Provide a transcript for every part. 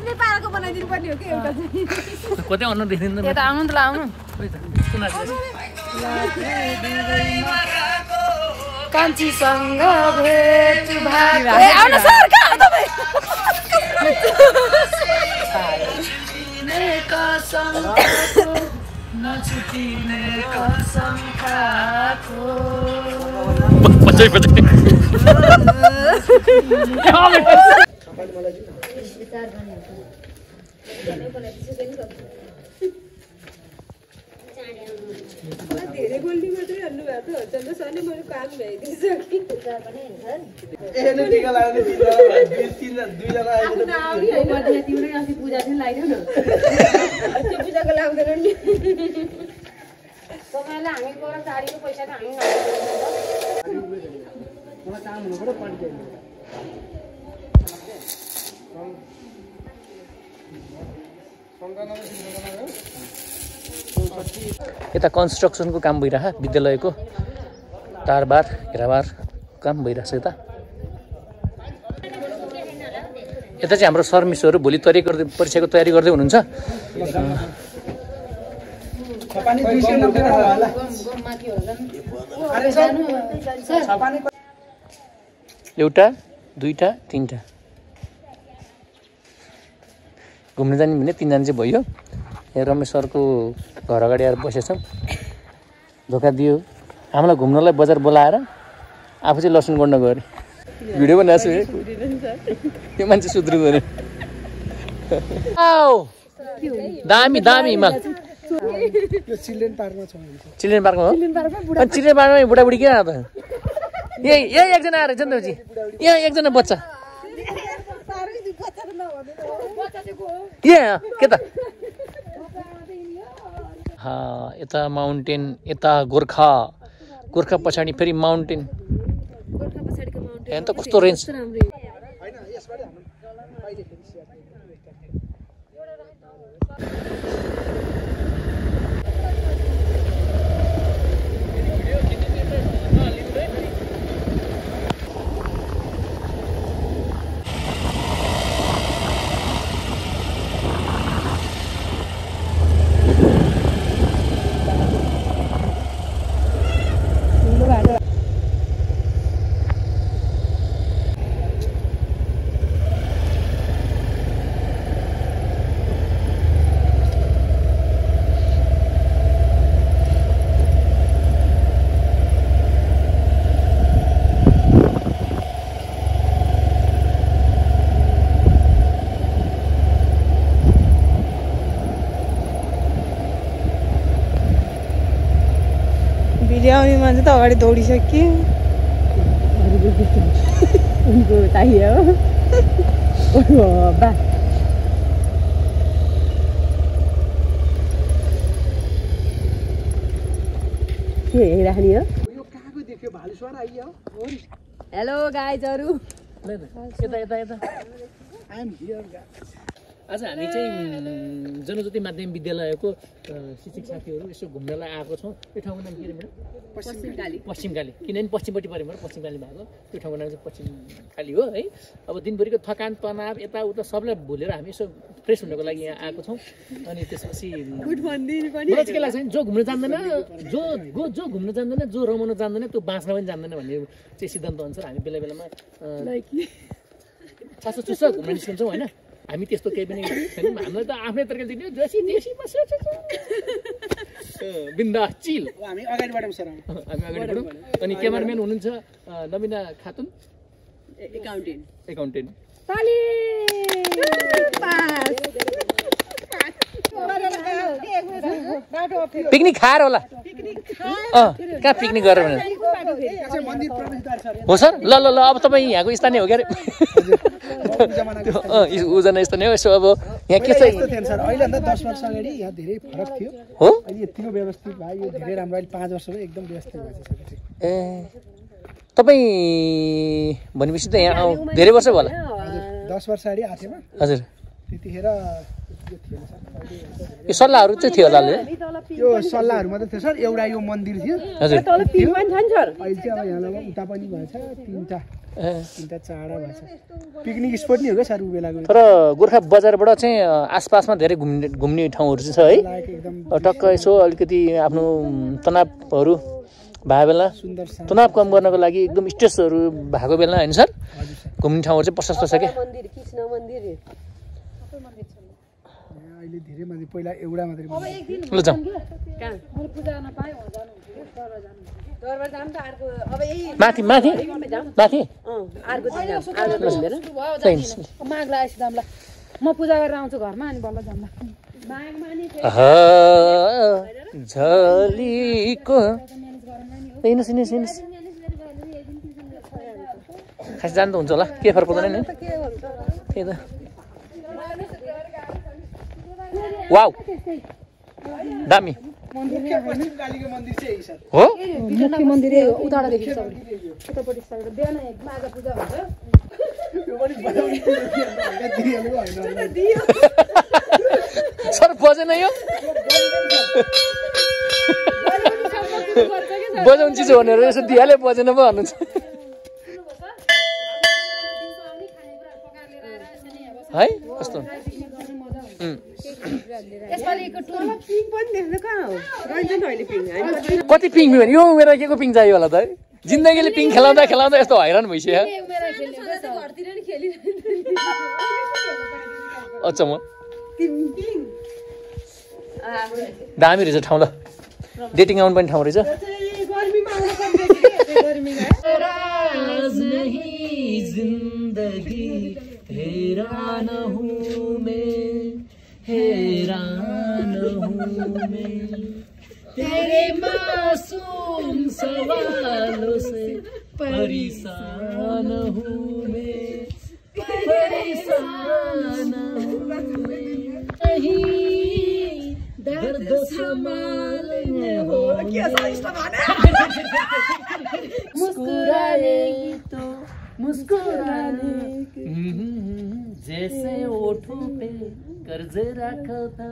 आफ्नै पाराको बनाइदिनु पर्ने हो कि एउटा चाहिँ कतै अन्न देखिँदैन यता आउनु त आउनु कान्छीसँग भेट भएको आउन सर कहाँ हो तपाईँ धेरै गोल्डी मात्रै हाल्नु भएको हो चन्द्र सरले मैले काम भ्याइदिन्छु कि तिम्रै अस्ति पूजा थियो लगाइदेऊ न त्यो पूजाको लाग्दैन नि तपाईँलाई हामी गएर गाडीको पैसा त हामी यता कन्स्ट्रक्सनको काम भइरहेछ विद्यालयको तारबार घेराबार काम भइरहेछ यता चाहिँ हाम्रो सर मिसहरू भोलि परीक्षाको तयारी गर्दै हुनुहुन्छ एउटा दुईटा तीनटा घुम्न जाने भने तीनजना चाहिँ भयो यहाँ रमेश सरको घर अगाडि आएर बसेछौँ धोका दियो हामीलाई घुम्नलाई बजार बोलाएर आफू चाहिँ लसुन गर्न गयो अरे भिडियो बनाएको छु यो मान्छे सुध्रिँदैन दामी दामी हिमाल चिल्ड्रेन पार्कमा हो चिल्ड्रेन पार्कमा बुढाबुढी किन आएको त यही एकजना आएर नि त यहाँ एकजना बच्चा के त यता माउन्टेन यता गोर्खा पछाडि फेरि माउन्टेन यहाँ त कस्तो रेन्ज आउने मान्छे त अगाडि दौडिसक्यो उनको चाहियो बा के हेरिराख्ने हो यो कहाँको देख्यो भालुस्वर आइयो हेलो गाइजहरु आई एम हियर आज हामी चाहिँ जनज्योति माध्यमिक विद्यालयको शिक्षक साथीहरू यसो घुम्नलाई आएको छौँ यो ठाउँको नाम के रे म्याडम पश्चिमकाली किनभने पश्चिमपट्टि पऱ्यो मेरो पश्चिमकाली भएको त्यो ठाउँको नाम चाहिँ पश्चिमकाली हो है अब दिनभरिको थकान तनाव यताउता सबलाई भुलेर हामी यसो फ्रेस हुनको लागि यहाँ आएको छौँ अनि त्यसपछि मलाई के लाग्छ भने जो घुम्न जान्दैन जो घुम्न जान्दैन जो रमाउन जान्दैन त्यो बाँच्न पनि जान्दैन भन्ने चाहिँ सिद्धान्त अनुसार हामी बेला बेलामा चासो चुस्छ घुम्न निस्कन्छौँ होइन हामी त्यस्तो केही पनि छैन हामीलाई त आफ्नै तरिकाले दिने देशी बिन्दास चिल हामी अगाडिबाट सर हामी अगाडि बढौँ अनि क्यामेराम्यान हुनुहुन्छ नबिना खातुन एकाउन्टेन्ट पिकनिक खाएर होला कहाँ पिकनिक गरेर भने हो सर ल ल ल अब तपाईँ यहाँको स्थानीय हो क्या अरे उजना स्थानीय हो यसो अब यहाँ के छ सर अहिले भन्दा 10 वर्ष अगाडि यहाँ धेरै फरक थियो हो अहिले यतिको व्यवस्थित भयो यो धेरै राम्रो अहिले 5 वर्षमा एकदम व्यवस्थित भएको छ ए तपाईँ भनेपछि त यहाँ धेरै वर्ष भयो होला 10 वर्ष अगाडि आथेमा हजुर त्यतिखेर यो सल्लाहहरू चाहिँ थियो होला यो सल्लाहहरू मात्रै थियो सर एउटा यो मन्दिर थियो हजुर तल पिङ पनि छ नि सर अहिले चाहिँ अब यहाँ लगभग उता पनि भएछ तीनटा चाडा भएछ पिकनिक स्पोट नि हो क्या सर उ बेलाको तर गोर्खा बजारबाट चाहिँ आसपासमा धेरै घुम्ने ठाउँहरू चाहिँ छ है टक्क यसो अलिकति आफ्नो तनावहरू भए बेला तनाव कम गर्नको लागि एकदम स्ट्रेसहरू भएको बेला होइन सर घुम्ने ठाउँहरू चाहिँ प्रशस्त छ क्या मन्दिर कृष्ण मन्दिर अहिले धेरै मान्छे पहिला एउटा मात्रै ल जाउँ दरबार जाम त अर्को अब यही माथि माथि माथि अर्को दिन जाम अर्को दिन माग लागेपछि जाम ल म पूजा गरेर आउँछु घरमा अनि बल्ल जाम ल झलीको हिँड्नुहोस् हिँड्नुहोस् हिँड्नुहोस् खास जानु त हुन्छ होला के फरक पर्दैन नि त्यही त वाउ दामी हो मुख्य मन्दिर उताबाट उतापट्टि बिहान माघ पूजा हुन्छ सर बजेन यो बजाउनु चिज भनेर यसो दिइहाल्यो बजेन पो भन्नुहुन्छ है कस्तो कति पिङ भने यो उमेर के को पिङ चाहियो होला त जिन्दगीले पिङ खेलाउँदा खेलाउँदा यस्तो हैरान भइसक्यो अच्छा म दामी रहेछ ठाउँ ल डेटिङ आउनु पनि ठाउँ रहेछ हैरान हूँ मैं तेरे मासूम सवालों से परेशान हूँ मैं परेशान हूँ नहीं दर्द संभालने हो मुस्कुराने तो मुस्कुराने जैसे ओठों पे कर्ज रखा था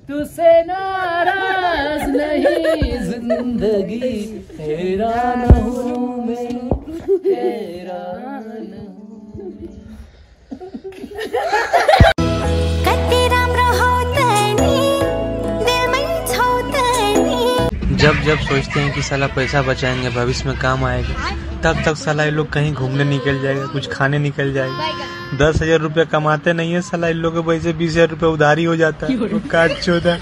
तुझसे नाराज नहीं जिंदगी हैरान हूँ मैं हैरान जब जब सोचते हैं कि साला पैसा बचाएंगे भविष्य में काम आएगा तब तक साला ये लोग कहीं घूमने निकल जाएगा कुछ खाने निकल जाएगा 10,000 रुपया कमाते नहीं है साला इन लोग के पैसे 20,000 रुपया उधारी हो जाता है वो काट चोदा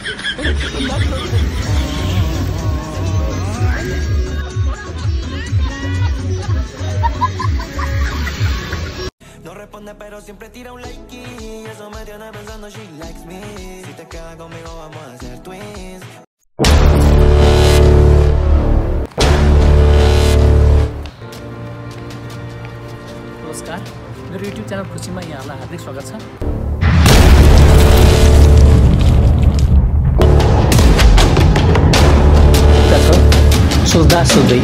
नमस्कार मेरो युट्युब च्यानल खुसीमा यहाँलाई हार्दिक स्वागत छ सोच्दा सोच्दै